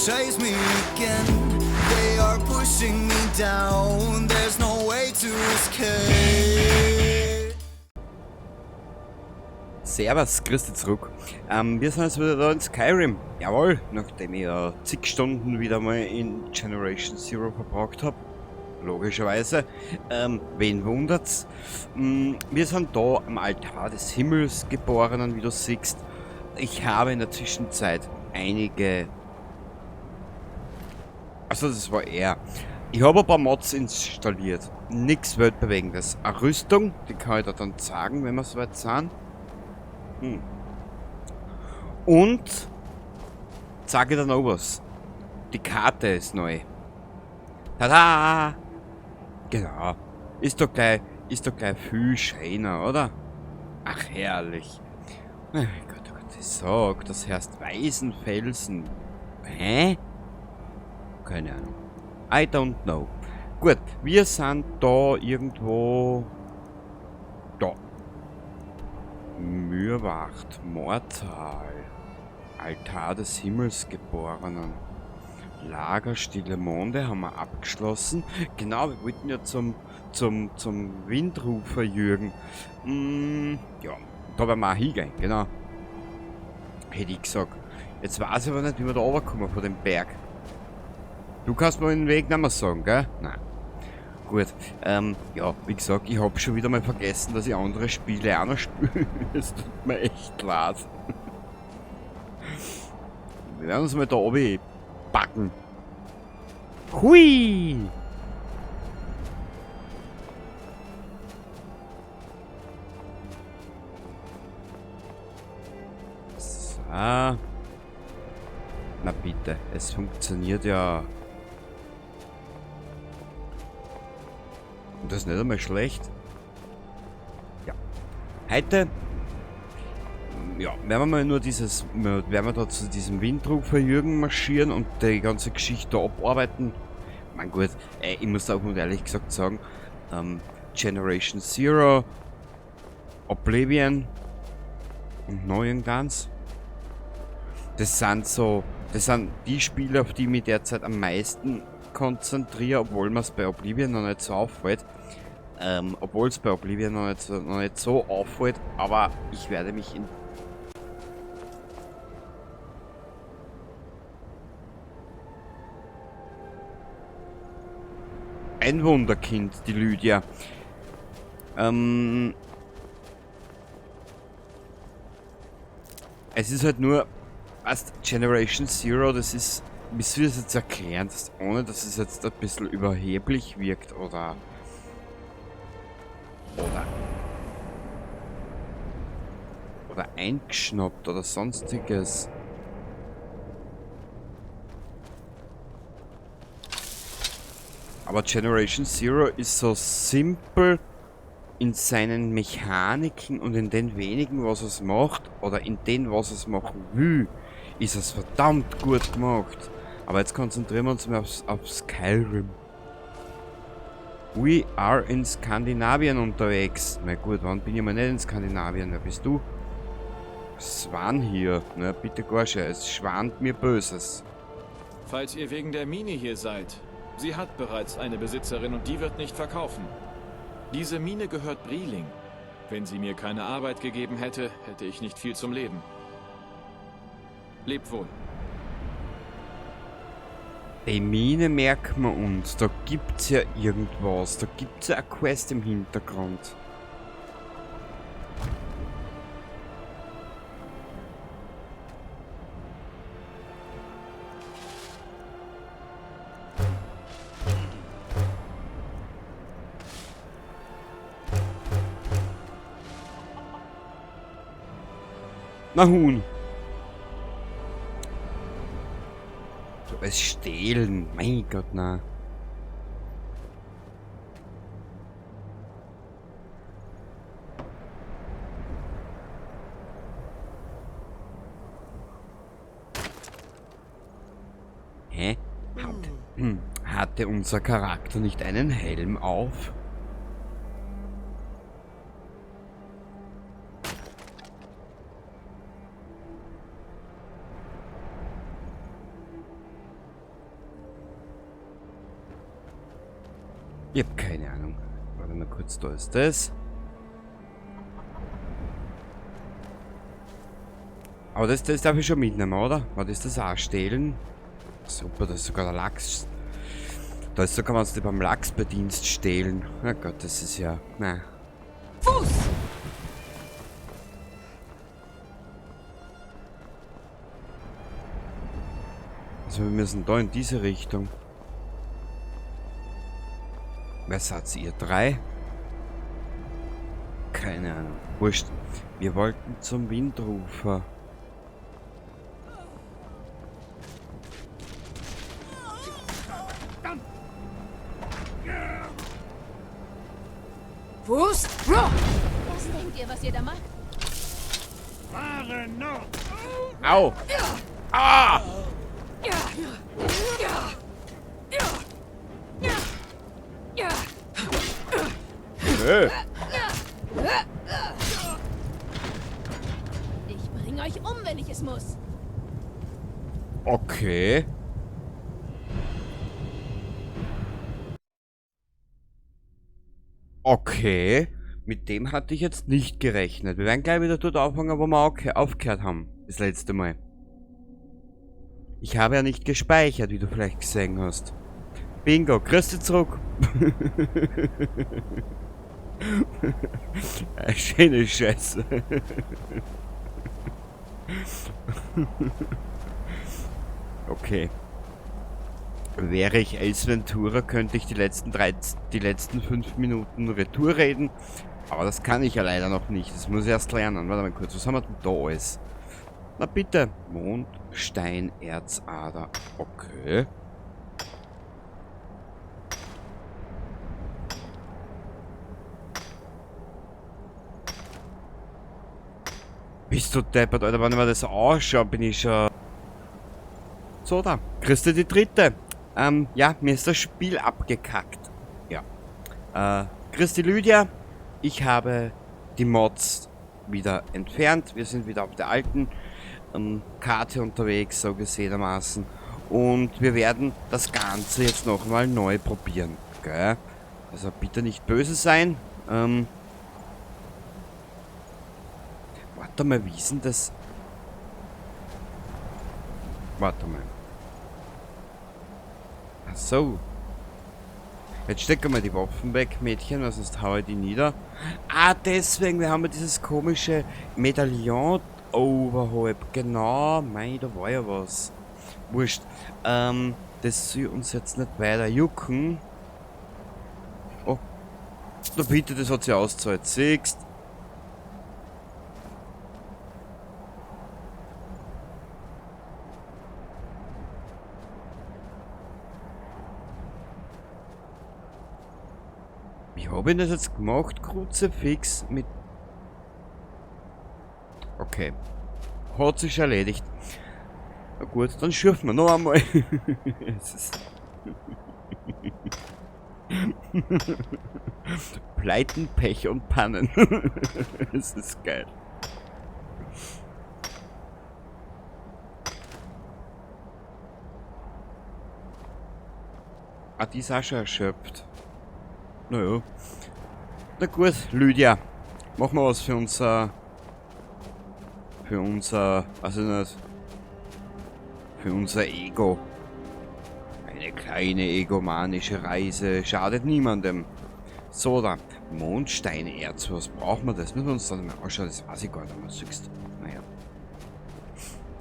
Chase me again. They are pushing me down. There's no way to escape. Servus, grüß dich zurück. Wir sind jetzt wieder da in Skyrim. Jawohl, nachdem ich ja zig Stunden wieder mal in Generation Zero verbracht habe. Logischerweise. Wen wundert's? Wir sind da am Altar des Himmels Geborenen, wie du siehst. Ich habe in der Zwischenzeit einige... Also das war er. Ich habe ein paar Mods installiert. Nix Weltbewegendes. Eine Rüstung, die kann ich da dann zeigen, wenn wir soweit sind. Und zeige ich dir noch was. Die Karte ist neu. Tada! Genau. Ist doch gleich viel schöner, oder? Ach, herrlich. Oh Gott, oh Gott, ich sag, das heißt Weißenfelsen. Hä? Keine Ahnung. I don't know. Gut, wir sind da irgendwo... Da. Myrwacht, Mortal, Altar des Himmelsgeborenen, Lager Stille Monde haben wir abgeschlossen. Genau, wir wollten ja zum Windrufer Jürgen. Ja, da werden wir auch hingehen, genau. Hätte ich gesagt. Jetzt weiß ich aber nicht, wie wir da runterkommen von dem Berg. Du kannst mir den Weg nicht mehr sagen, gell? Nein. Gut, ja, wie gesagt, ich hab schon wieder mal vergessen, dass ich andere Spiele auch noch spiele. Es tut mir echt leid. Wir werden uns mal da oben packen. Hui! So. Na bitte, es funktioniert ja. Und das ist nicht einmal schlecht. Ja. Heute, ja, werden wir mal nur dieses, werden wir da zu diesem Windrufer Jürgen marschieren und die ganze Geschichte abarbeiten. Mein gut, ich muss auch mal ehrlich gesagt sagen, Generation Zero, Oblivion und noch irgendeins. Das sind so, das sind die Spiele, auf die ich mich derzeit am meisten konzentriere, obwohl mir's bei Oblivion noch nicht so auffällt. Obwohl es bei Oblivion noch nicht so auffällt, aber ich werde mich in... Ein Wunderkind, die Lydia. Es ist halt nur, weißt, Generation Zero, das ist... Wie soll ich das jetzt erklären, dass, ohne dass es jetzt ein bisschen überheblich wirkt oder... Oder eingeschnappt oder sonstiges. Aber Generation Zero ist so simpel in seinen Mechaniken und in den wenigen, was es macht, oder in den, was es machen will, ist es verdammt gut gemacht. Aber jetzt konzentrieren wir uns mal auf Skyrim. We are in Skandinavien unterwegs. Na gut, wann bin ich mal nicht in Skandinavien? Wer bist du? Swan hier. Na bitte Gorsche, es schwant mir Böses. Falls ihr wegen der Mine hier seid, sie hat bereits eine Besitzerin und die wird nicht verkaufen. Diese Mine gehört Briling. Wenn sie mir keine Arbeit gegeben hätte, hätte ich nicht viel zum Leben. Lebt wohl. Die Mine merken wir uns. Da gibt's ja irgendwas. Da gibt's ja eine Quest im Hintergrund. Na Huhn. So, es stehlen. Mein Gott, na. Hä? Hatte unser Charakter nicht einen Helm auf? Ich hab keine Ahnung. Warte mal kurz, da ist das. Aber das darf ich schon mitnehmen, oder? Was ist das auch? Stehlen? Super, das ist sogar der Lachs. Da ist sogar, was die beim Lachs bedienst, stehlen. Na Gott, das ist ja... Na. Fuß! Also wir müssen da in diese Richtung. Wer seid ihr? Drei? Keine Ahnung. Wurscht. Wir wollten zum Windrufer. Fuß! Was denkt ihr, was ihr da macht? Au! Ah! Nö. Ich bring euch um, wenn ich es muss. Okay. Okay. Mit dem hatte ich jetzt nicht gerechnet. Wir werden gleich wieder dort aufhängen, wo wir aufgehört haben. Das letzte Mal. Ich habe ja nicht gespeichert, wie du vielleicht gesehen hast. Bingo, grüß dich zurück. Schöne Scheiße. Okay. Wäre ich Ace Ventura, könnte ich die letzten 5 Minuten Retour reden. Aber das kann ich ja leider noch nicht. Das muss ich erst lernen. Warte mal kurz, was haben wir denn da alles? Na bitte. Mond, Stein, Erzader. Okay. Bist du deppert, Alter? Wenn ich mir das anschaue, bin ich schon... So da. Kriegst du die dritte. Ja, mir ist das Spiel abgekackt. Ja. Christi Lydia, ich habe die Mods wieder entfernt. Wir sind wieder auf der alten Karte unterwegs, so gesehenermaßen. Und wir werden das Ganze jetzt nochmal neu probieren. Gell? Also bitte nicht böse sein. Warte mal, wie ist denn das? Warte mal. Ach so. Jetzt stecken wir die Waffen weg, Mädchen, weil sonst hau ich die nieder. Ah, deswegen, wir haben ja dieses komische Medaillon oberhalb. Genau, mei, da war ja was. Wurscht. Das soll uns jetzt nicht weiter jucken. Oh. Na bitte, das hat sich ausgezahlt. Siehst. Wie hab ich das jetzt gemacht? Kruzifix mit... Okay. Hat sich erledigt. Na gut, dann schürfen wir noch einmal. Es ist Pleiten, Pech und Pannen. Es ist geil. Ah, die ist auch schon erschöpft. Naja. Na gut, Lydia. Machen wir was für unser... Für unser... Also nicht... Für unser Ego. Eine kleine egomanische Reise schadet niemandem. So, da. Mondsteinerz, was brauchen wir das? Müssen wir uns dann mal anschauen, das weiß ich gar nicht mehr. Siehst. Naja.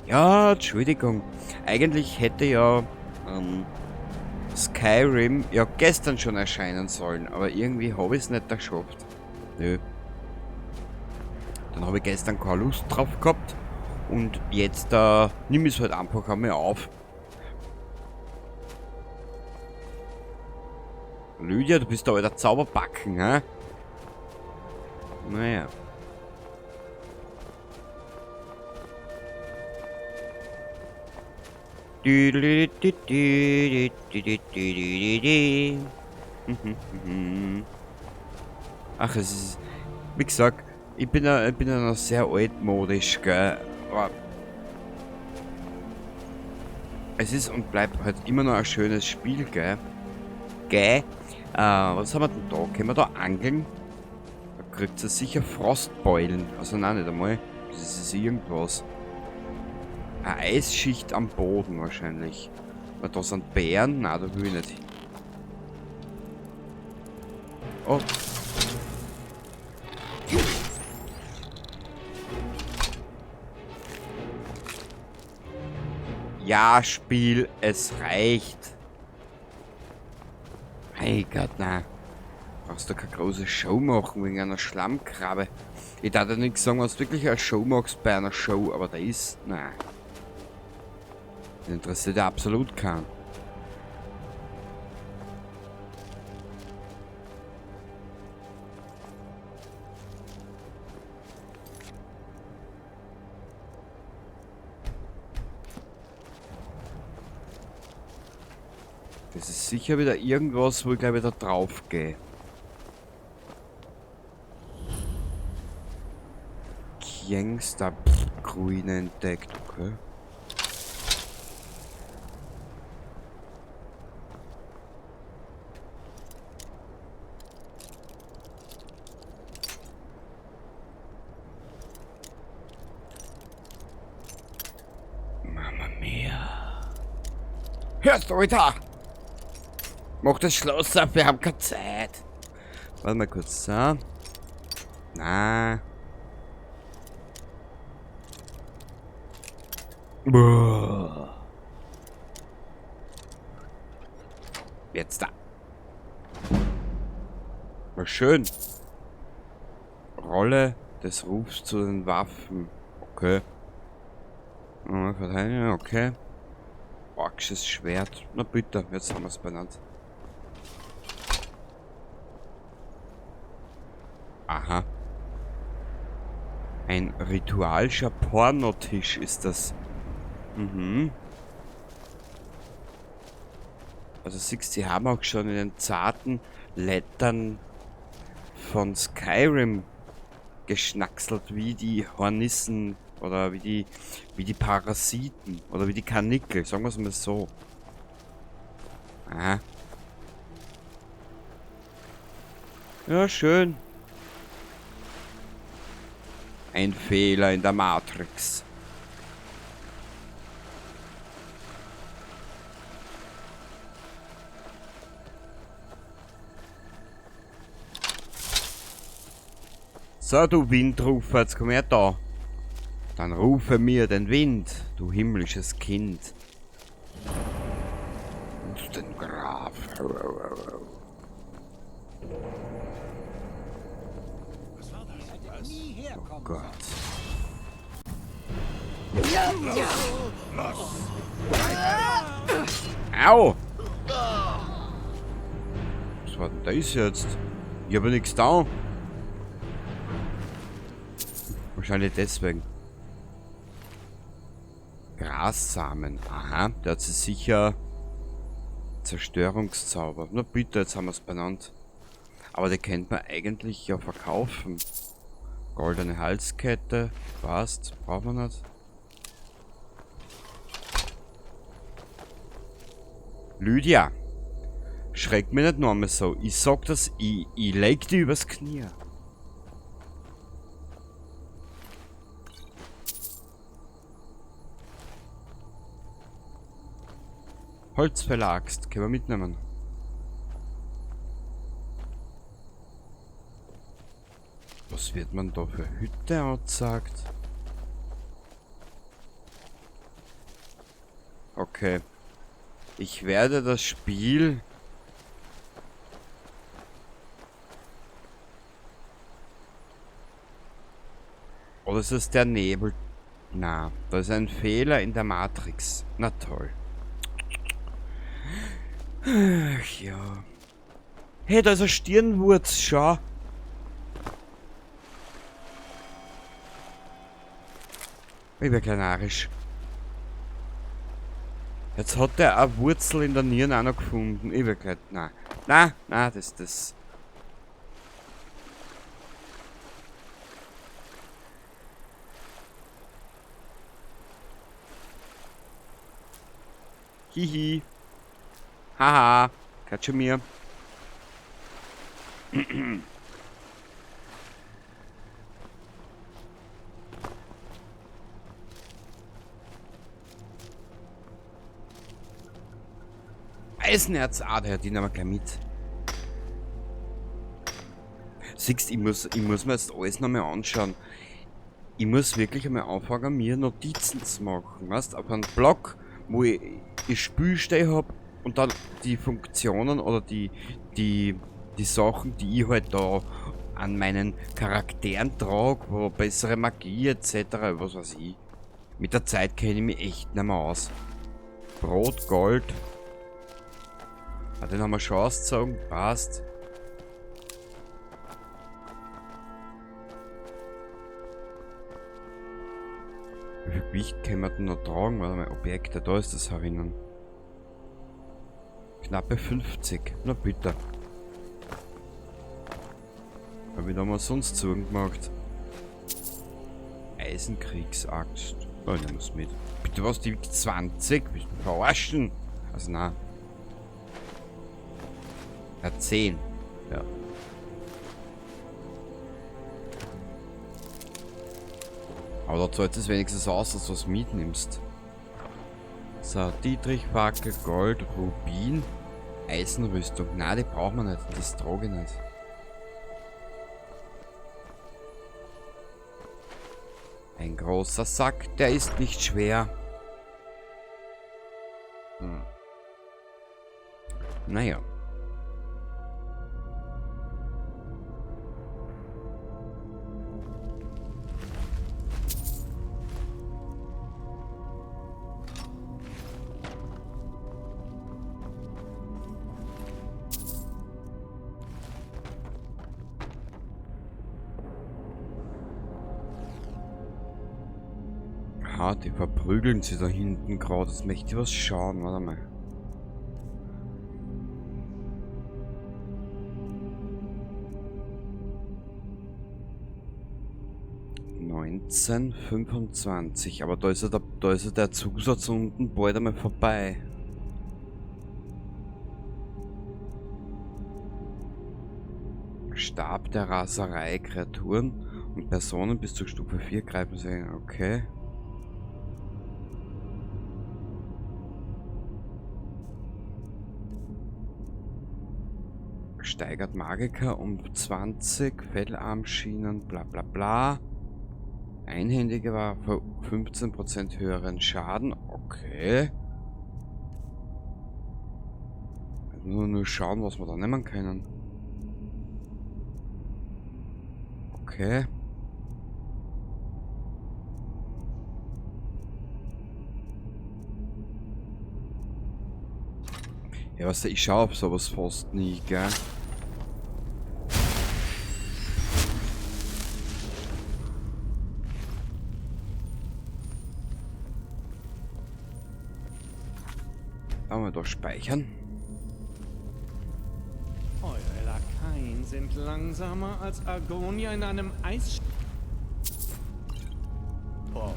Ja, Entschuldigung. Eigentlich hätte ja... Skyrim ja gestern schon erscheinen sollen, aber irgendwie habe ich's nicht geschafft. Nö. Dann habe ich gestern keine Lust drauf gehabt und jetzt nimm ich's halt einfach einmal auf. Lydia, du bist der alter Zauberbacken, hä? Naja. Ach, es ist... Wie gesagt, ich bin ja noch sehr altmodisch, gell? Aber es ist und bleibt halt immer noch ein schönes Spiel, gell? Gell? Was haben wir denn da? Können wir da angeln? Da kriegt sie sicher Frostbeulen. Also nein, nicht einmal. Das ist irgendwas. Eine Eisschicht am Boden wahrscheinlich. Weil da sind Bären. Nein, da will ich nicht hin. Oh. Ja, Spiel, es reicht. Mein Gott, nein. Brauchst du keine große Show machen wegen einer Schlammkrabbe. Ich darf ja nichts sagen, was du wirklich eine Show machst bei einer Show, aber da ist... Nein. Das interessiert ja absolut keinen. Das ist sicher wieder irgendwas, wo ich gleich wieder drauf gehe. Gangster-Ruine entdeckt, okay. Mama mia. Hörst du wieder? Mach das Schloss auf, wir haben keine Zeit. Warte mal kurz, so. Na. Boah. Jetzt da. War schön. Rolle des Rufs zu den Waffen. Okay. Verteidigung, okay. Orksches Schwert. Na bitte, jetzt haben wir's benannt. Aha. Ein ritualischer Pornotisch ist das. Mhm. Also siehst du, sie haben auch schon in den zarten Lettern von Skyrim geschnackselt, wie die Hornissen oder wie die Parasiten oder wie die Karnickel, sagen wir es mal so. Aha. Ja, schön. Ein Fehler in der Matrix. So, du Windrufer, jetzt komm her da. Dann rufe mir den Wind, du himmlisches Kind. Und den Graf. Oh Gott. Au! Was war denn das jetzt? Ich habe nichts da. Wahrscheinlich deswegen. Grassamen. Aha, der hat sich sicher Zerstörungszauber. Na bitte, jetzt haben wir es benannt. Aber die könnte man eigentlich ja verkaufen. Goldene Halskette. Passt. Braucht man nicht. Lydia. Schreck mich nicht noch einmal so. Ich sag das, ich leg die übers Knie. Holzfäller-Axt, können wir mitnehmen. Was wird man da für Hütte angezeigt? Okay. Ich werde das Spiel... Oder ist das der Nebel? Na, da ist ein Fehler in der Matrix. Na toll. Ach ja. Hey, da ist eine Stirnwurz, schau. Ich bin gleich narrisch. Jetzt hat der eine Wurzel in der Nieren auch noch gefunden. Ich bin gleich. Nein. Nein, nein, das. Hihi. Haha. Katsch mir. Eisenerzader, die nehmen wir gleich mit. Siehst, ich muss mir jetzt alles nochmal anschauen. Ich muss wirklich einmal anfangen, mir Notizen zu machen. Weißt, auf einem Blog, wo ich Spiel stehen hab und dann die Funktionen oder die Sachen, die ich halt da an meinen Charakteren trage, wo bessere Magie etc., was weiß ich. Mit der Zeit kenne ich mich echt nicht mehr aus. Brot, Gold. Ah, den haben wir schon ausgezogen. Passt. Wie viel Gewicht können wir denn noch tragen? Warte mal, Objekte, da ist das herinnen. Knappe 50. Na bitte. Hab ich da mal sonst Sorgen gemacht? Eisenkriegsaxt. Oh, nehmen wir's mit. Bitte was, die wiegt 20? Willst du mich verarschen? Also nein. Ja, 10. Ja. Aber da zahlt es wenigstens aus, dass du was mitnimmst. So, Dietrich, Fackel, Gold, Rubin, Eisenrüstung. Nein, die brauchen wir nicht. Das trage ich nicht. Ein großer Sack, der ist nicht schwer. Hm. Naja. Aha, die verprügeln sie da hinten gerade. Jetzt möchte ich was schauen. Warte mal. $19,25. Aber da ist ja der Zusatz unten bald einmal vorbei. Stab der Raserei, Kreaturen und Personen bis zur Stufe 4 greifen sie. Okay. Steigert Magiker um 20, Fellarmschienen, bla bla bla. Einhändige Waffe, 15% höheren Schaden. Okay. Nur schauen, was wir da nehmen können. Okay. Ja, weißt du, ich schaue auf sowas fast nie, gell? Aber da speichern. Eure Lakaien sind langsamer als Argonia in einem Eis. Oh.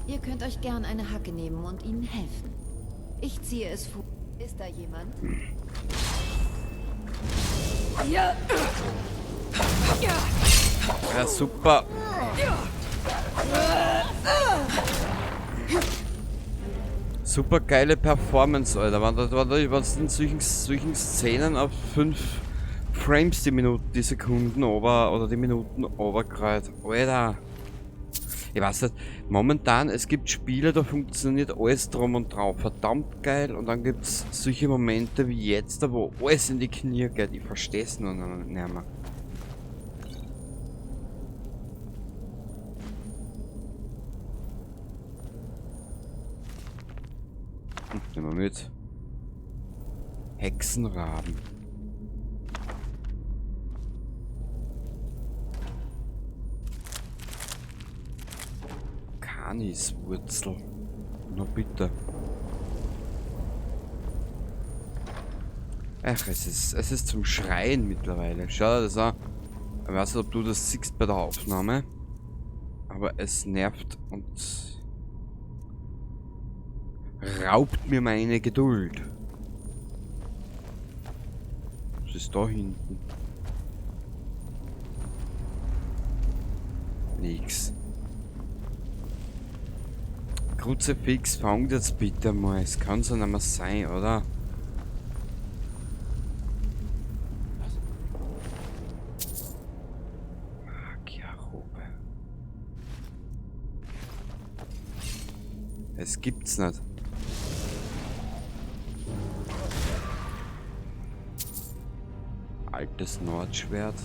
Ihr könnt euch gern eine Hacke nehmen und ihnen helfen. Ich ziehe es vor. Ist da jemand? Ja. Ja, super. Super geile Performance, Alter. Wenn du in solchen Szenen auf 5 Frames die Minute, die Sekunden over oder die Minuten overkreut. Alter. Ich weiß nicht, momentan, es gibt Spiele, da funktioniert alles drum und drauf. Verdammt geil. Und dann gibt's solche Momente wie jetzt, da wo alles in die Knie geht. Ich versteh's noch nicht mehr. Nehmen wir mit. Hexenraben. Kaniswurzel. Na bitte. Ach, es ist zum Schreien mittlerweile. Schau dir das an. Ich weiß nicht, ob du das siehst bei der Aufnahme. Aber es nervt und raubt mir meine Geduld. Was ist da hinten? Nix. Kruzifix, fangt jetzt bitte mal. Es kann so nicht mehr sein, oder? Magierrobe. Es gibt's nicht. Altes Nordschwert.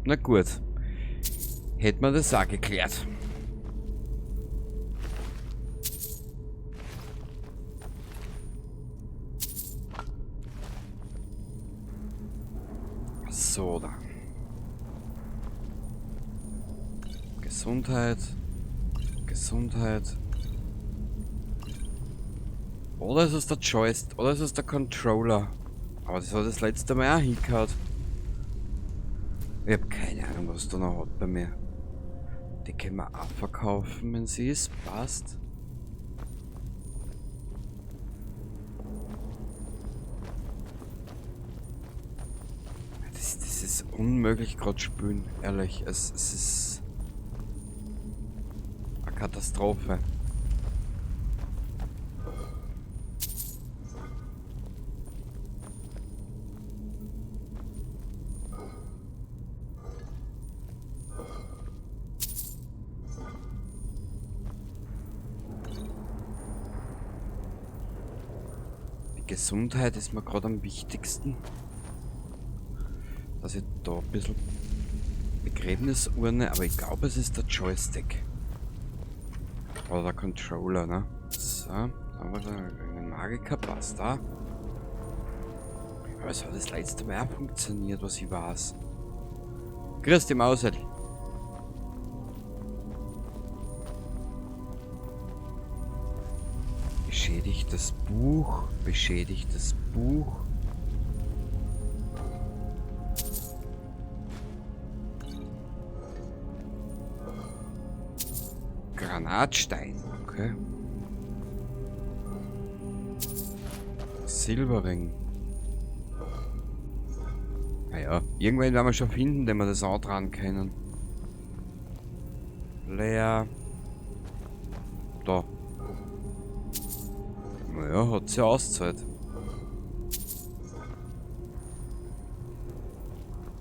Na gut. Hätte man das auch geklärt. So, da. Gesundheit. Gesundheit. Oder ist es der Joystick? Oder ist es der Controller? Aber das hat das letzte Mal auch hingehauen. Ich hab keine Ahnung, was da noch hat bei mir. Die können wir auch verkaufen, wenn sie ist. Passt. Das ist unmöglich gerade spülen, ehrlich. Es ist eine Katastrophe. Die Gesundheit ist mir gerade am wichtigsten. Dass ich da ein bisschen Begräbnisurne, aber ich glaube, es ist der Joystick. Oder der Controller, ne? So, dann haben wir da einen Magiker, passt da. Aber es hat das letzte Mal auch funktioniert, was ich weiß. Grüß dich, Mausel. Beschädigtes Buch, beschädigtes Buch. Granatstein, okay. Silberring. Naja, irgendwann werden wir schon finden, den wir das auch dran können. Leer. Da. Naja, hat sie auszahlt.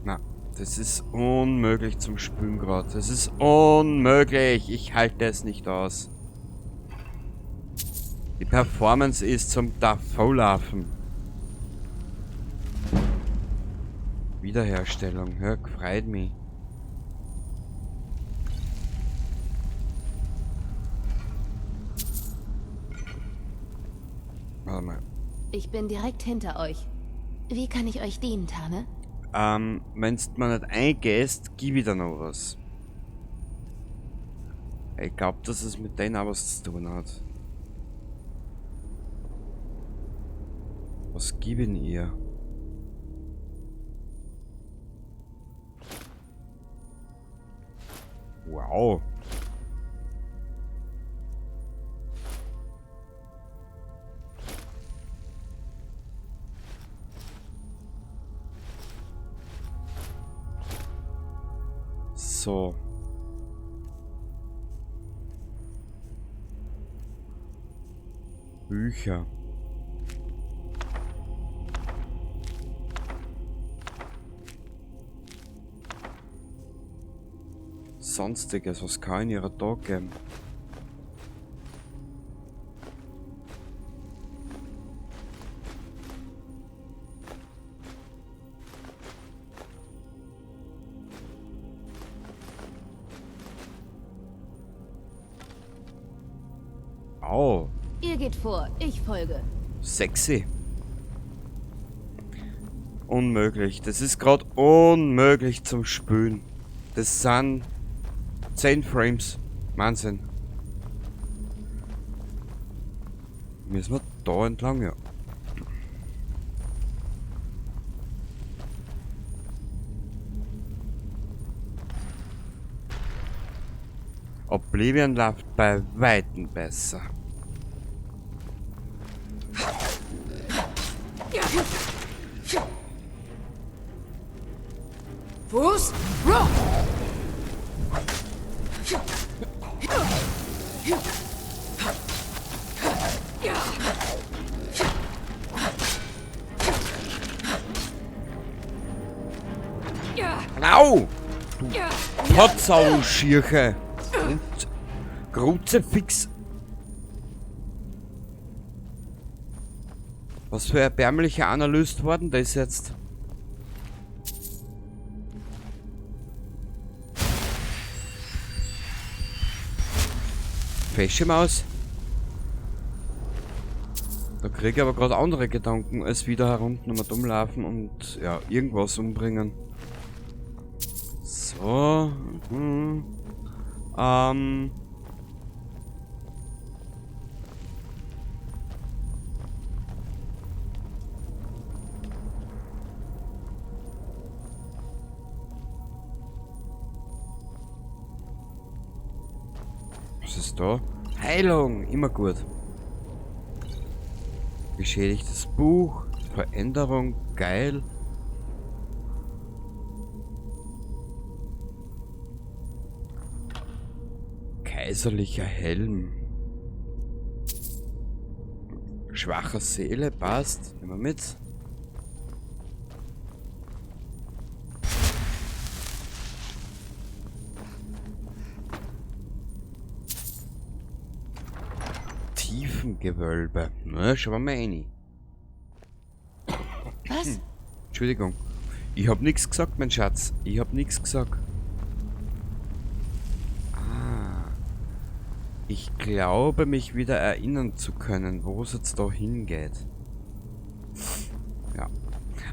Na, das ist unmöglich zum Spülen gerade. Das ist unmöglich. Ich halte es nicht aus. Die Performance ist zum Davonlaufen. Wiederherstellung. Ja, freut mich. Warte mal. Ich bin direkt hinter euch. Wie kann ich euch dienen, Tane? Wenn's mir nicht eingehst, gib ich dir noch was. Ich glaub, dass es mit denen auch was zu tun hat. Was gib ich denn ihr? Wow. So. Bücher. Sonstiges, was kann ich ihrer Tag geben? Au. Ihr geht vor, ich folge. Sexy. Unmöglich. Das ist gerade unmöglich zum Spülen. Das sind 10 Frames. Wahnsinn. Müssen wir da entlang, ja. Oblivion läuft bei Weitem besser. Fuß, Ruck! Au! Du Potsau-Schirche! Und Kruzifix! Was für erbärmlicher Analyst worden das jetzt? Fesche Maus. Da kriege ich aber gerade andere Gedanken, als wieder herunten und rumlaufen und ja, irgendwas umbringen. So. Mhm. Was ist da? Heilung! Immer gut. Beschädigtes Buch. Veränderung. Geil. Kaiserlicher Helm. Schwacher Seele, passt. Nehmen wir mit. Tiefengewölbe. Na, schauen wir mal rein. Was? Entschuldigung. Ich hab nix gesagt, mein Schatz. Ich hab nix gesagt. Ah. Ich glaube, mich wieder erinnern zu können, wo es jetzt da hingeht. Ja.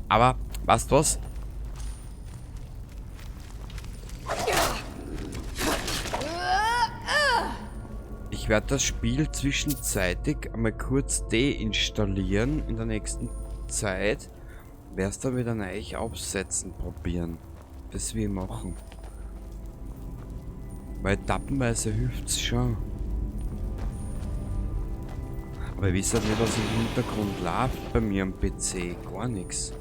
Aber, weißt du was? Ich werde das Spiel zwischenzeitig einmal kurz deinstallieren in der nächsten Zeit. Werd's dann wieder neu aufsetzen probieren. Das wir machen. Weil etappenweise hilft's schon. Aber ich weiß halt nicht, was im Hintergrund läuft bei mir am PC. Gar nix.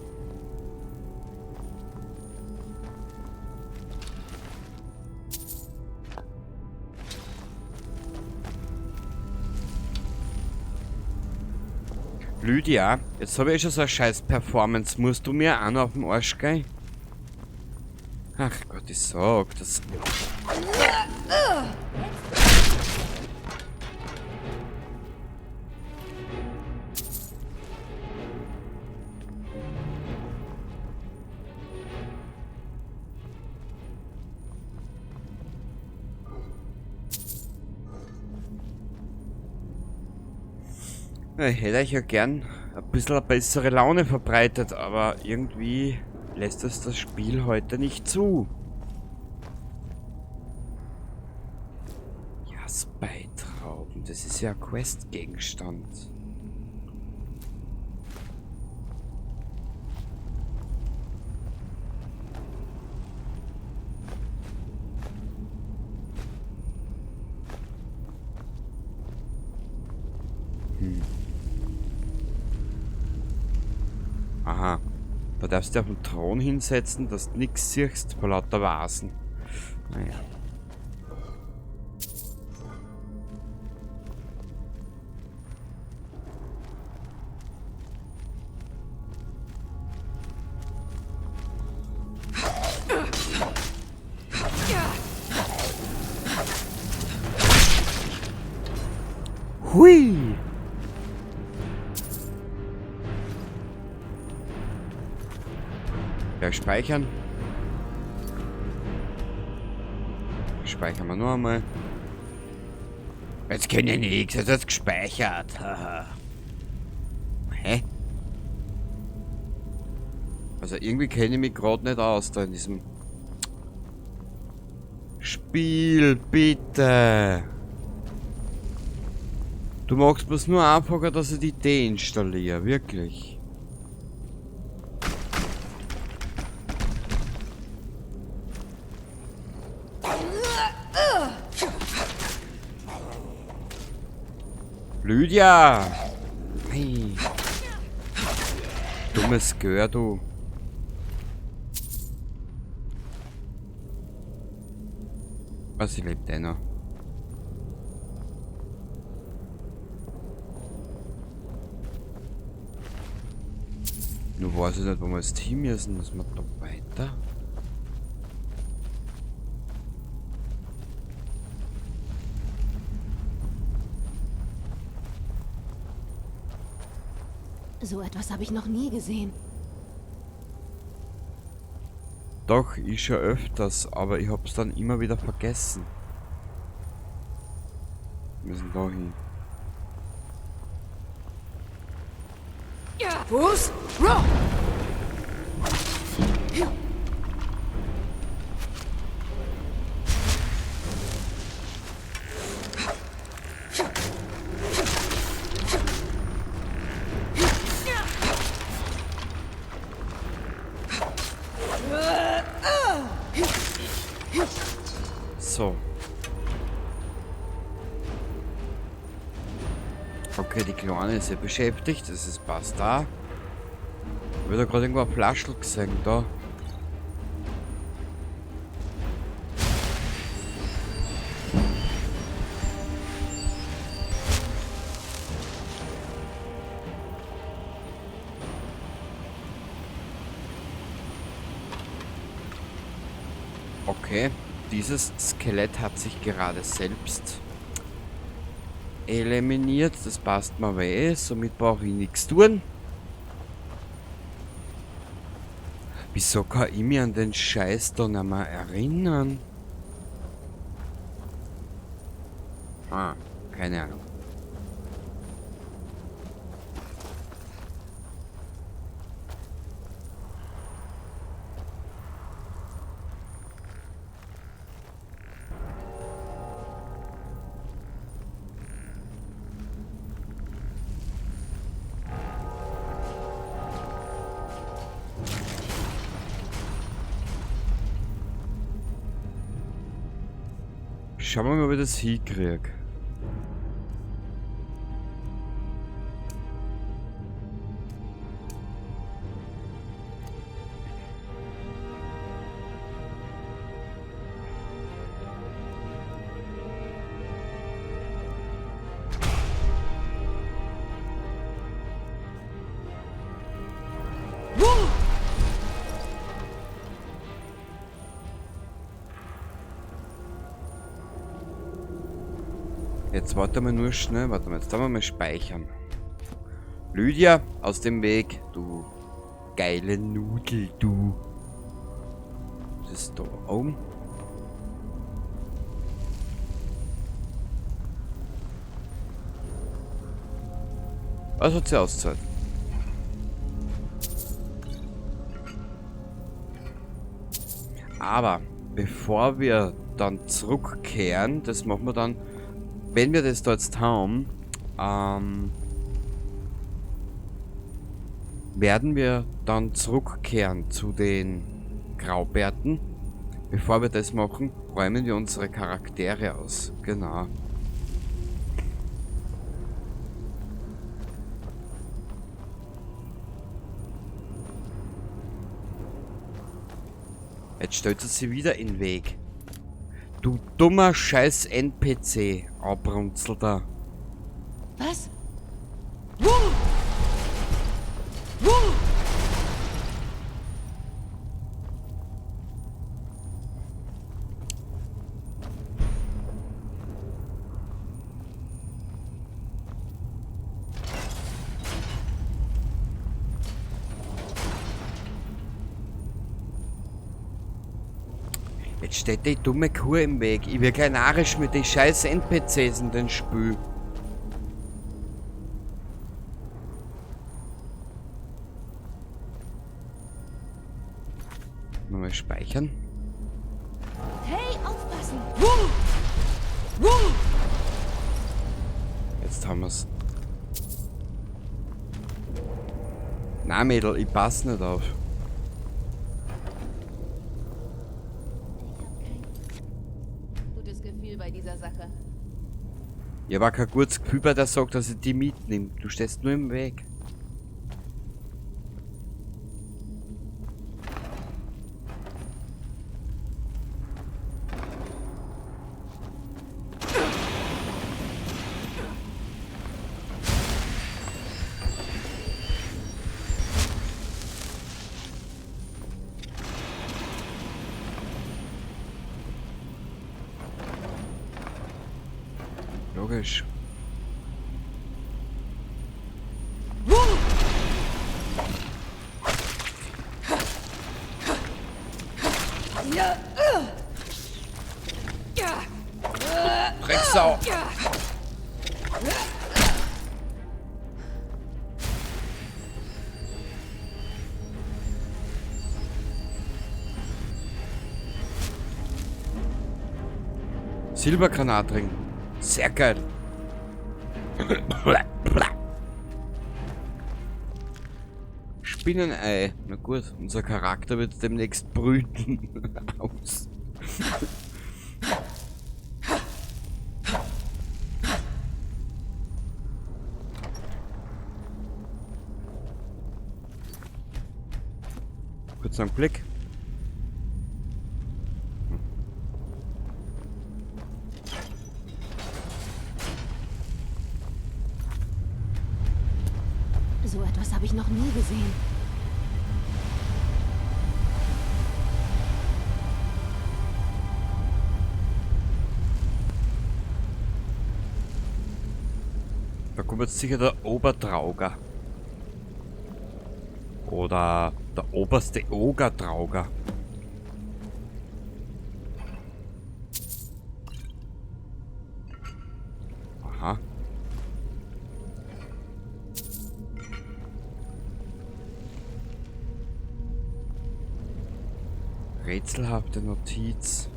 Lydia, jetzt habe ich schon so eine scheiß Performance. Musst du mir auch noch auf den Arsch gehen? Ach Gott, ich sag das. Ich hätte euch ja gern ein bisschen eine bessere Laune verbreitet, aber irgendwie lässt es das Spiel heute nicht zu. Jasbeitrauben, das ist ja ein Questgegenstand. Aha. Da darfst du dich auf den Thron hinsetzen, dass du nix siehst vor lauter Vasen. Naja. Hui! Ja, speichern. Speichern wir noch einmal. Jetzt kenn ich nix, jetzt hat's gespeichert. Haha. Hä? Also irgendwie kenne ich mich gerade nicht aus da in diesem Spiel, bitte. Du machst mir's nur einfacher, dass ich die deinstalliere, wirklich. Lydia! Hey. Dummes Gör, du. Was, sie lebt eh noch. Nur weiß ich nicht, wo wir jetzt hin müssen. Müssen wir da weiter? So etwas habe ich noch nie gesehen. Doch, ich schon öfters, aber ich hab's dann immer wieder vergessen. Wir müssen da hin. Fuß, roll! So. Okay, die Kleine ist ja beschäftigt, das ist passt da. Ich hab da gerade irgendwo eine Flasche gesehen, da. Okay, dieses Skelett hat sich gerade selbst eliminiert. Das passt mir weh, somit brauche ich nichts tun. Wieso kann ich mich an den Scheiß da nicht mehr erinnern? Ah, keine Ahnung. Schauen wir mal, ob ich das hinkrieg. Jetzt warte mal nur schnell, warte mal, jetzt darf man mal speichern. Lydia, aus dem Weg, du geile Nudel, du. Das ist da oben. Was hat sie auszahlt? Aber bevor wir dann zurückkehren, das machen wir dann, wenn wir das da jetzt haben, werden wir dann zurückkehren zu den Graubärten. Bevor wir das machen, räumen wir unsere Charaktere aus. Genau. Jetzt stellt sie sich wieder in den Weg. Du dummer scheiß NPC, Abrunzel da. Was? Jetzt steht die dumme Kuh im Weg. Ich werde gleich narrisch mit den scheiß N P Cs in den Spiel. Nochmal speichern. Hey, aufpassen! Jetzt haben wir's. Na Mädel, ich pass nicht auf. Ich hab kein gutes Gefühl bei dieser Sache. Ich hab auch kein gutes Gefühl bei der Sache, dass ich die mitnehme. Du stehst nur im Weg. Logisch. Drecksau! Silbergranatring. Sehr geil. Spinnenei. Na gut, unser Charakter wird demnächst brüten. Aus. Kurz einen Blick. So etwas habe ich noch nie gesehen. Da kommt jetzt sicher der Oberdrauger. Oder der oberste Ogerdrauger. Aha. Rätselhafte Notiz.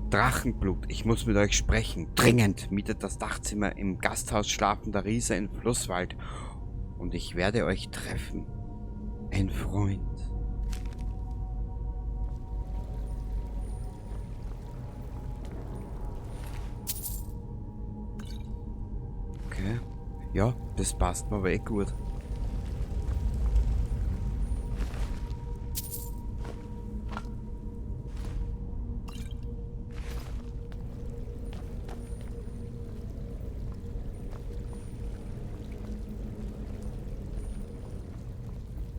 Drachenblut, ich muss mit euch sprechen. Dringend! Mietet das Dachzimmer im Gasthaus Schlafender Riese in Flusswald. Und ich werde euch treffen. Ein Freund. Okay. Ja, das passt mir aber eh gut.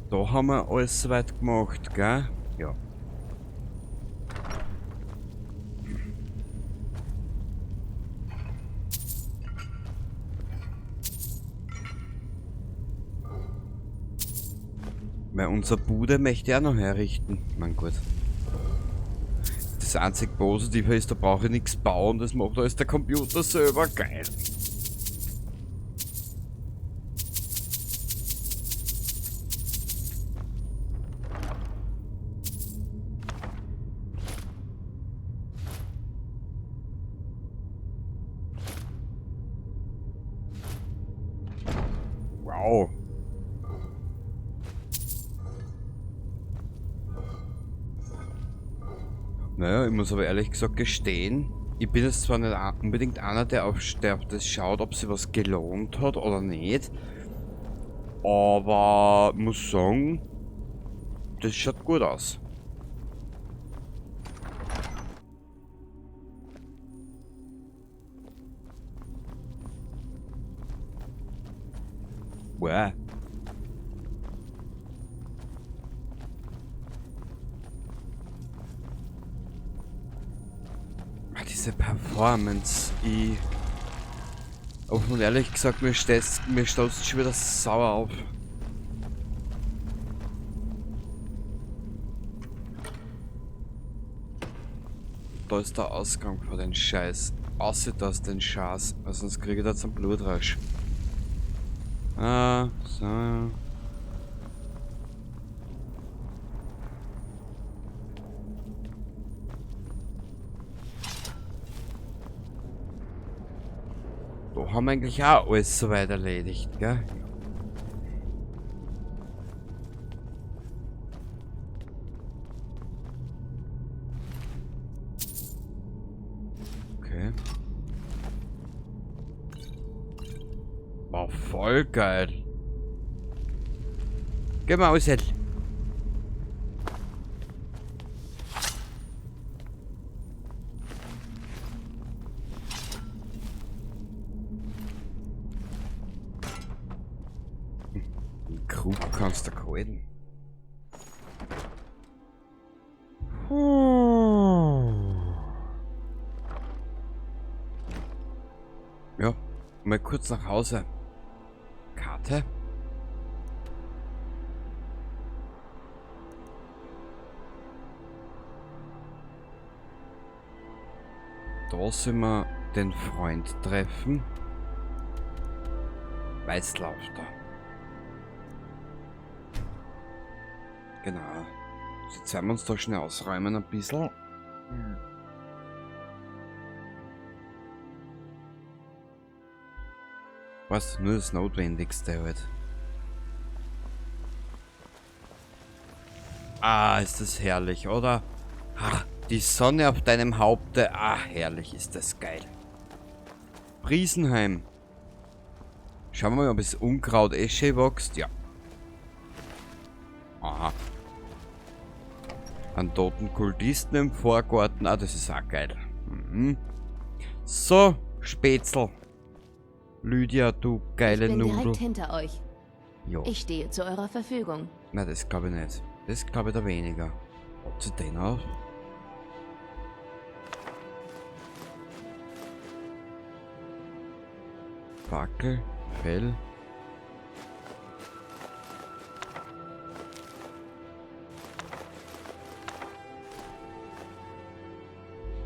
Da haben wir alles soweit gemacht, gell? Ja. Weil unser Bude möchte ich auch noch herrichten. Mein Gott. Das einzig Positive ist, da brauche ich nichts bauen, das macht alles der Computer selber. Geil. Wow. Naja, ich muss aber ehrlich gesagt gestehen, ich bin jetzt zwar nicht unbedingt einer, der auf das schaut, ob sich was gelohnt hat oder nicht, aber ich muss sagen, das schaut gut aus. Wow. Diese Performance, ich... Offen und ehrlich gesagt, mir stößt schon wieder sauer auf. Da ist der Ausgang von den Scheiß. Außer das den Scheiß, weil sonst kriege ich da zum Blutrausch. Ah, so. Da haben wir eigentlich auch alles soweit erledigt, gell? Okay. War voll geil. Geh mal aus, Krug kannst du halten. Ja, mal kurz nach Hause. Karte. Da sind wir den Freund treffen. Weißlauf da. Genau. Jetzt werden wir uns da schnell ausräumen ein bisschen. Was? Nur das Notwendigste halt. Ah, ist das herrlich, oder? Ach, die Sonne auf deinem Haupte. Ah, herrlich, ist das geil. Priesenheim. Schauen wir mal, ob es Unkraut eh schön wächst. Ja. Aha. Einen toten Kultisten im Vorgarten. Ah, das ist auch geil. Mhm. So, Spätzl. Lydia, du geile Ich bin Nudel. direkt hinter euch. Jo. Ich stehe zu eurer Verfügung. Na, das glaube ich nicht. Das glaube ich da weniger. Ob sie den auf? Fackel, Fell.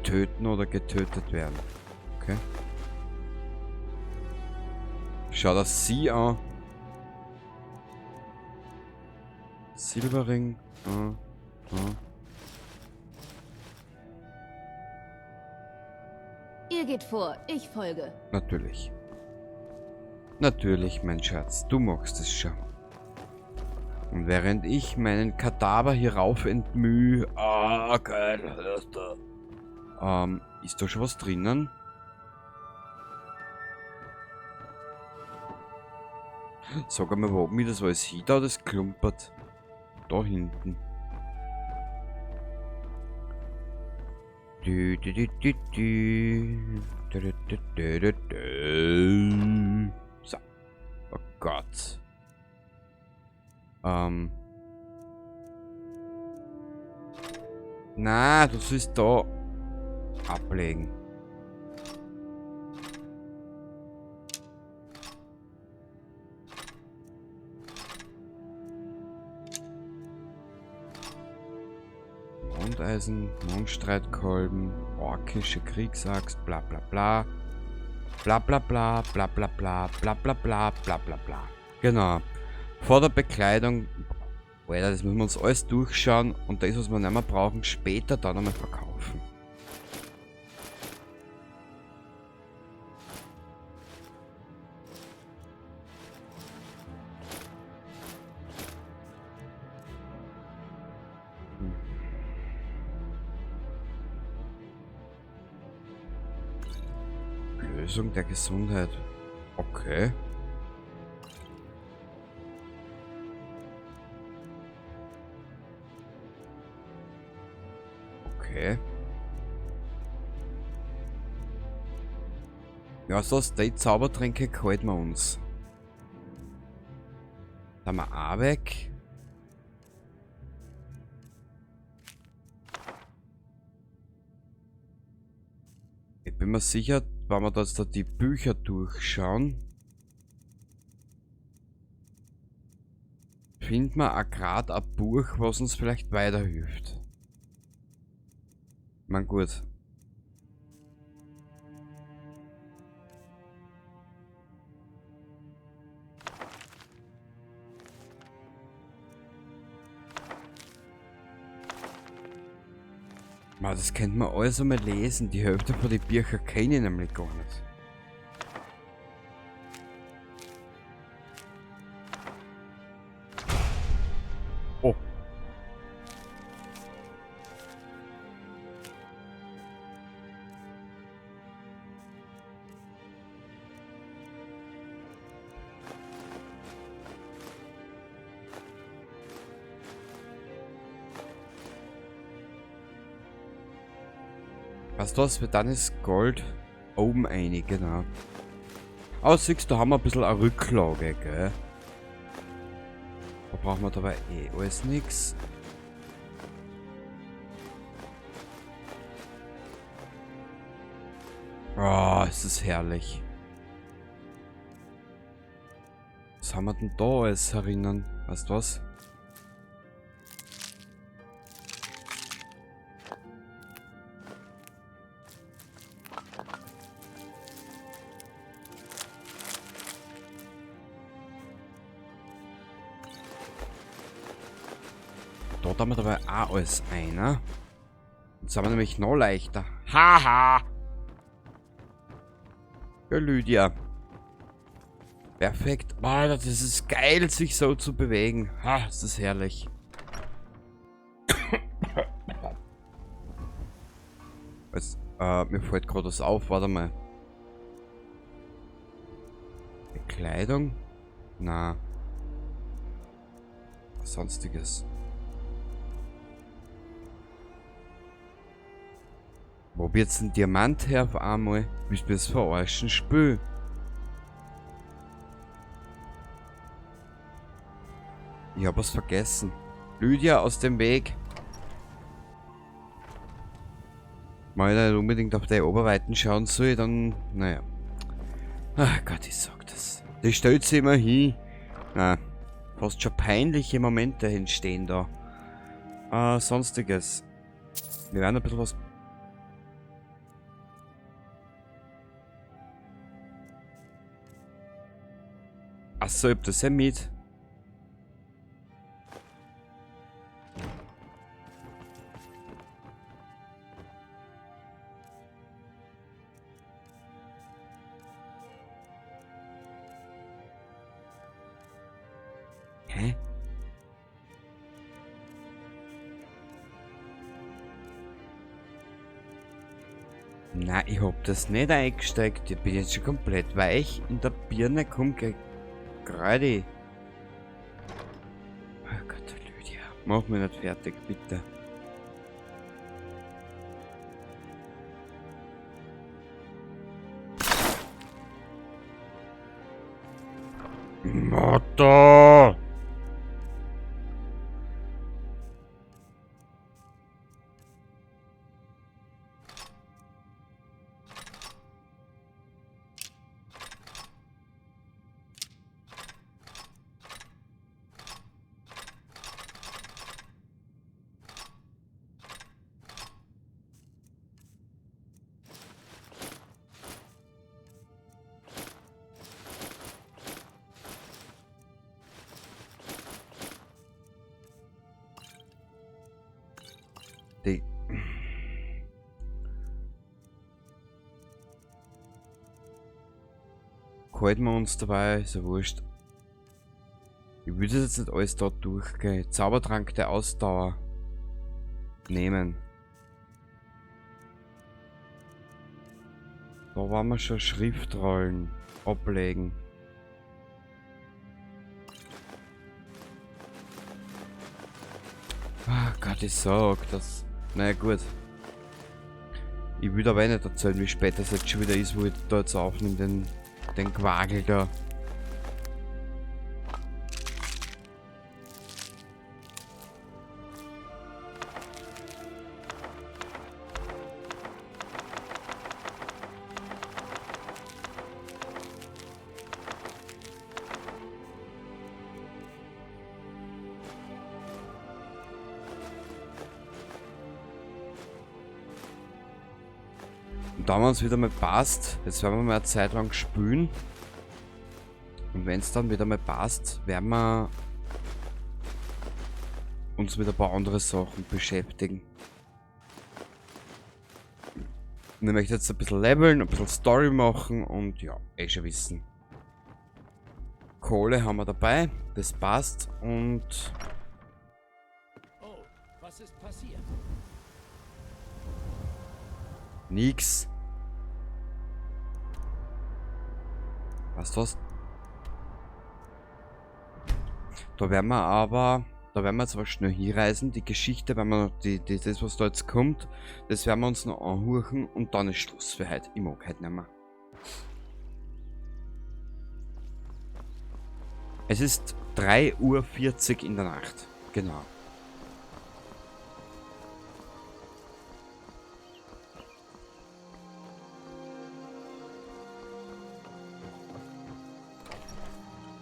Töten oder getötet werden. Okay. Schau das sie an. Silberring. Ihr geht vor, ich folge. Natürlich. Natürlich, mein Schatz, du machst es schon. Und während ich meinen Kadaver hier rauf entmüh... Ah, geil. Ist da schon was drinnen? Sag einmal, wo mir das alles hin da, das klumpert. Da hinten. Du, du, du, du, du. Du, du, du, du, du, du. So. Oh Gott. Na, du sollst da ablegen. Mondeisen, Mondstreitkolben, orkische Kriegsaxt, bla bla bla. Bla bla bla, bla bla bla, bla bla bla, bla bla bla. Genau. Vor der Bekleidung, Alter, das müssen wir uns alles durchschauen und das, was wir nicht mehr brauchen, später dann einmal verkaufen. Lösung der Gesundheit. Okay. Okay. Ja, so die Zaubertränke halten wir uns. Da haben wir auch weg. Ich bin mir sicher, wenn wir da jetzt da die Bücher durchschauen, finden wir auch grad ein Buch, was uns vielleicht weiterhilft. Ich mein, gut. Ma, das könnte man alles einmal lesen. Die Hälfte von den Büchern kenne ich nämlich gar nicht. Weißt du was? Wir dann ist Gold oben rein, genau. Aber siehst du, da haben wir ein bisschen eine Rücklage, gell? Da brauchen wir dabei eh alles nix. Oh, es ist herrlich. Was haben wir denn da alles herinnen? Weißt du was? Dort haben wir dabei auch alles ein, ne? Jetzt haben wir nämlich noch leichter. Haha! Ja, Lydia. Perfekt. Alter, das ist geil, sich so zu bewegen. Ha, das ist herrlich. Was, mir fällt gerade was auf. Warte mal. Bekleidung? Na. Sonstiges. Wo wird's ein Diamant her auf einmal? Willst du das verarschen? Spül. Ich hab was vergessen. Lydia, aus dem Weg. Mal nicht unbedingt auf die Oberweiten schauen soll, dann... Naja. Ach Gott, ich sag das. Die stellt sich immer hin. Na, fast schon peinliche Momente entstehen da. Sonstiges. Wir werden ein bisschen was... Achso, ich hab das ja mit. Hä? Na, ich hab das nicht eingesteckt. Ich bin jetzt schon komplett weich in der Birne. Komm, geh gerade. Oh Gott, Lydia. Mach mich nicht fertig, bitte. Mutter! Die halten wir uns dabei, ist ja wurscht. Ich würde jetzt nicht alles da durchgehen. Zaubertrank der Ausdauer nehmen. Da waren wir schon. Schriftrollen ablegen. Ach Gott, ich sag das. Naja, gut. Ich will aber nicht erzählen, wie spät das jetzt schon wieder ist, wo ich da jetzt aufnehme, den Quagel da. Und da wir uns wieder mal passt, jetzt werden wir mal eine Zeit lang spülen. Und wenn es dann wieder mal passt, werden wir uns mit ein paar anderen Sachen beschäftigen. Und ich möchte jetzt ein bisschen leveln, ein bisschen Story machen und ja, eh schon wissen. Kohle haben wir dabei, das passt und... Oh, was ist passiert? Nix. Weißt du was? Da werden wir aber... Da werden wir jetzt aber schnell hinreisen. Die Geschichte, wenn wir das, was da jetzt kommt, das werden wir uns noch anhören und dann ist Schluss für heute. Ich mag heute nicht mehr. Es ist 3:40 Uhr in der Nacht. Genau.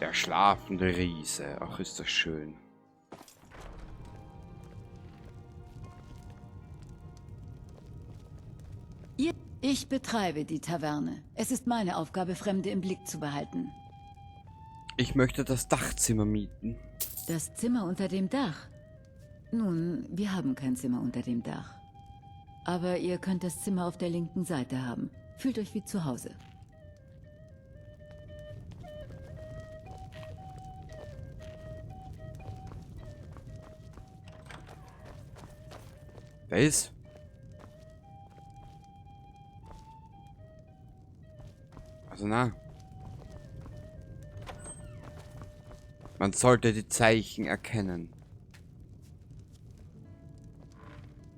Der schlafende Riese. Ach, ist das schön. Ich betreibe die Taverne. Es ist meine Aufgabe, Fremde im Blick zu behalten. Ich möchte das Dachzimmer mieten. Das Zimmer unter dem Dach? Nun, wir haben kein Zimmer unter dem Dach. Aber ihr könnt das Zimmer auf der linken Seite haben. Fühlt euch wie zu Hause. Wer ist? Also na. Man sollte die Zeichen erkennen.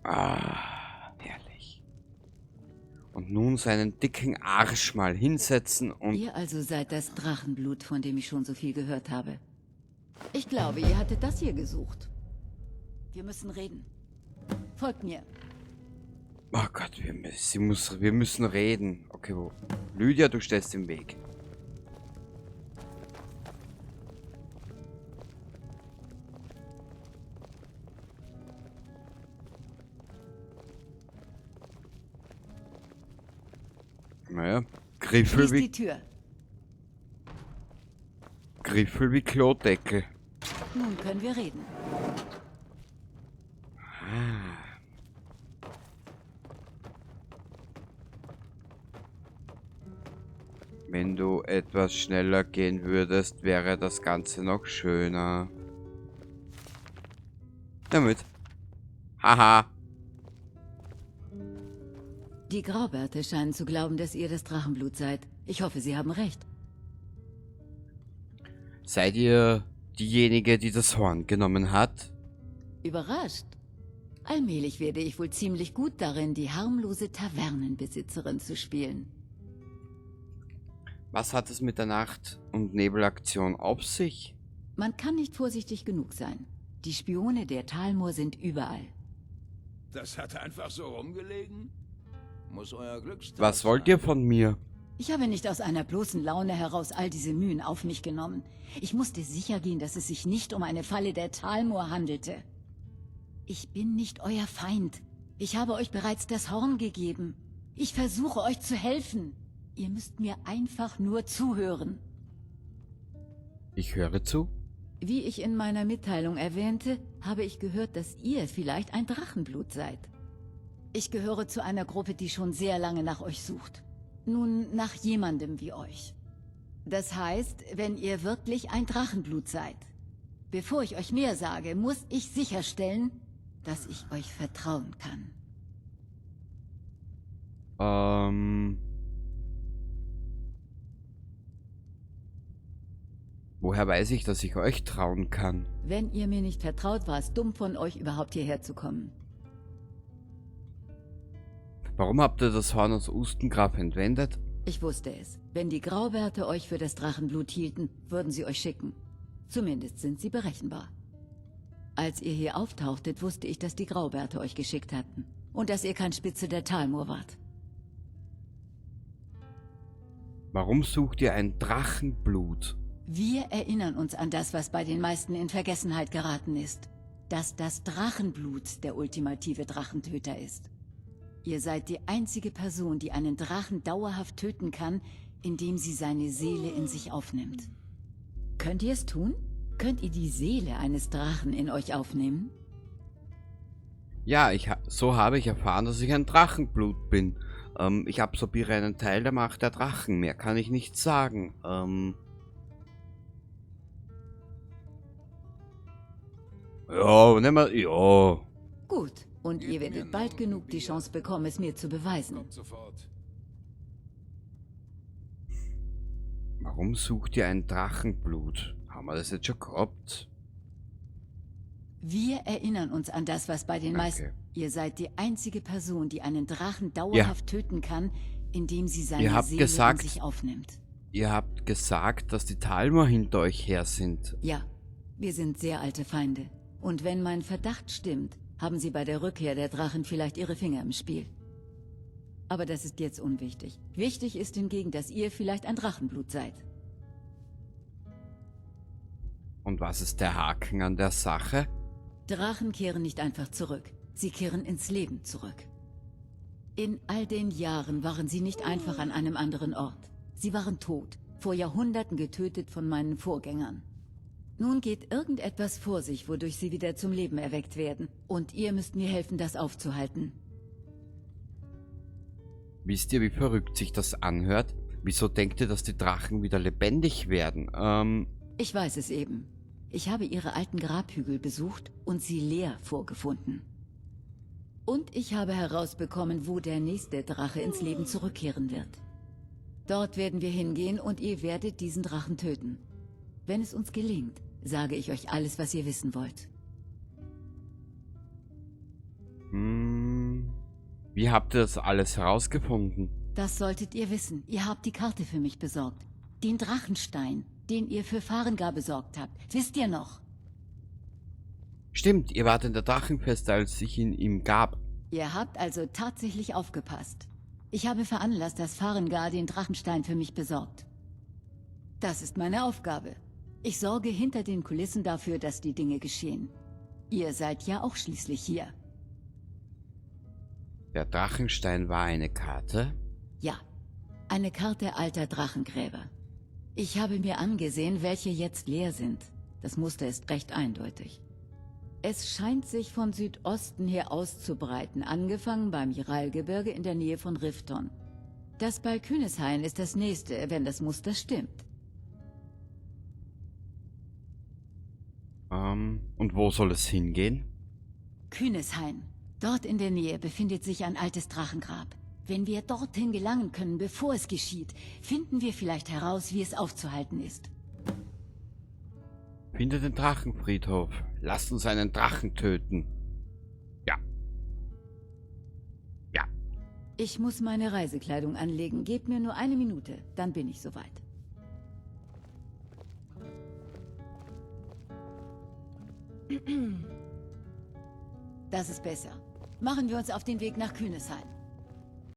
Ah, herrlich. Und nun seinen dicken Arsch mal hinsetzen und... Ihr also seid das Drachenblut, von dem ich schon so viel gehört habe. Ich glaube, ihr hattet das hier gesucht. Wir müssen reden. Folgt mir. Oh Gott, wir müssen reden. Okay, wo? Lydia, du stehst im Weg. Naja, Griffel Schließ wie die Tür. Griffel wie Klodeckel. Nun können wir reden. Wenn du etwas schneller gehen würdest, wäre das Ganze noch schöner. Damit. Haha. Die Graubärte scheinen zu glauben, dass ihr das Drachenblut seid. Ich hoffe, sie haben recht. Seid ihr diejenige, die das Horn genommen hat? Überrascht. Allmählich werde ich wohl ziemlich gut darin, die harmlose Tavernenbesitzerin zu spielen. Was hat es mit der Nacht- und Nebelaktion auf sich? Man kann nicht vorsichtig genug sein. Die Spione der Thalmor sind überall. Das hat einfach so rumgelegen? Muss euer Glückstag Was wollt ihr von mir? Ich habe nicht aus einer bloßen Laune heraus all diese Mühen auf mich genommen. Ich musste sicher gehen, dass es sich nicht um eine Falle der Thalmor handelte. Ich bin nicht euer Feind. Ich habe euch bereits das Horn gegeben. Ich versuche euch zu helfen. Ihr müsst mir einfach nur zuhören. Ich höre zu. Wie ich in meiner Mitteilung erwähnte, habe ich gehört, dass ihr vielleicht ein Drachenblut seid. Ich gehöre zu einer Gruppe, die schon sehr lange nach euch sucht. Nun, nach jemandem wie euch. Das heißt, wenn ihr wirklich ein Drachenblut seid. Bevor ich euch mehr sage, muss ich sicherstellen, dass ich euch vertrauen kann. Woher weiß ich, dass ich euch trauen kann? Wenn ihr mir nicht vertraut, war es dumm von euch, überhaupt hierher zu kommen. Warum habt ihr das Horn aus Ustengrab entwendet? Ich wusste es. Wenn die Graubärte euch für das Drachenblut hielten, würden sie euch schicken. Zumindest sind sie berechenbar. Als ihr hier auftauchtet, wusste ich, dass die Graubärte euch geschickt hatten. Und dass ihr kein Spitzel der Thalmor wart. Warum sucht ihr ein Drachenblut? Wir erinnern uns an das, was bei den meisten in Vergessenheit geraten ist. Dass das Drachenblut der ultimative Drachentöter ist. Ihr seid die einzige Person, die einen Drachen dauerhaft töten kann, indem sie seine Seele in sich aufnimmt. Könnt ihr es tun? Könnt ihr die Seele eines Drachen in euch aufnehmen? Ja, so habe ich erfahren, dass ich ein Drachenblut bin. Ich absorbiere einen Teil der Macht der Drachen. Mehr kann ich nicht sagen. Ja, nehmen wir... Ja. Gut. Und Gebt ihr mir werdet noch bald ein genug die Bier. Chance bekommen, es mir zu beweisen. Kommt sofort. Warum sucht ihr ein Drachenblut? Haben wir das jetzt schon gehabt? Wir erinnern uns an das, was bei den meisten... Okay. Ihr seid die einzige Person, die einen Drachen dauerhaft töten kann, indem sie seine Ihr habt Seele gesagt- in sich aufnimmt. Ihr habt gesagt, dass die Talmor hinter euch her sind. Ja, wir sind sehr alte Feinde. Und wenn mein Verdacht stimmt, haben sie bei der Rückkehr der Drachen vielleicht ihre Finger im Spiel. Aber das ist jetzt unwichtig. Wichtig ist hingegen, dass ihr vielleicht ein Drachenblut seid. Und was ist der Haken an der Sache? Drachen kehren nicht einfach zurück. Sie kehren ins Leben zurück. In all den Jahren waren sie nicht einfach an einem anderen Ort. Sie waren tot, vor Jahrhunderten getötet von meinen Vorgängern. Nun geht irgendetwas vor sich, wodurch sie wieder zum Leben erweckt werden. Und ihr müsst mir helfen, das aufzuhalten. Wisst ihr, wie verrückt sich das anhört? Wieso denkt ihr, dass die Drachen wieder lebendig werden? Ich weiß es eben. Ich habe ihre alten Grabhügel besucht und sie leer vorgefunden. Und ich habe herausbekommen, wo der nächste Drache ins Leben zurückkehren wird. Dort werden wir hingehen und ihr werdet diesen Drachen töten. Wenn es uns gelingt, sage ich euch alles, was ihr wissen wollt. Wie habt ihr das alles herausgefunden? Das solltet ihr wissen. Ihr habt die Karte für mich besorgt. Den Drachenstein, den ihr für Farengar besorgt habt. Wisst ihr noch? Stimmt, ihr wart in der Drachenfeste, als ich ihn ihm gab. Ihr habt also tatsächlich aufgepasst. Ich habe veranlasst, dass Farengar den Drachenstein für mich besorgt. Das ist meine Aufgabe. Ich sorge hinter den Kulissen dafür, dass die Dinge geschehen. Ihr seid ja auch schließlich hier. Der Drachenstein war eine Karte? Ja, eine Karte alter Drachengräber. Ich habe mir angesehen, welche jetzt leer sind. Das Muster ist recht eindeutig. Es scheint sich von Südosten her auszubreiten, angefangen beim Jiralgebirge in der Nähe von Rifton. Das bei Kühneshain ist das nächste, wenn das Muster stimmt. Und wo soll es hingehen? Kühneshain. Dort in der Nähe befindet sich ein altes Drachengrab. Wenn wir dorthin gelangen können, bevor es geschieht, finden wir vielleicht heraus, wie es aufzuhalten ist. Finde den Drachenfriedhof. Lasst uns einen Drachen töten. Ja. Ja. Ich muss meine Reisekleidung anlegen. Gebt mir nur eine Minute, dann bin ich soweit. Das ist besser. Machen wir uns auf den Weg nach Kühneshain.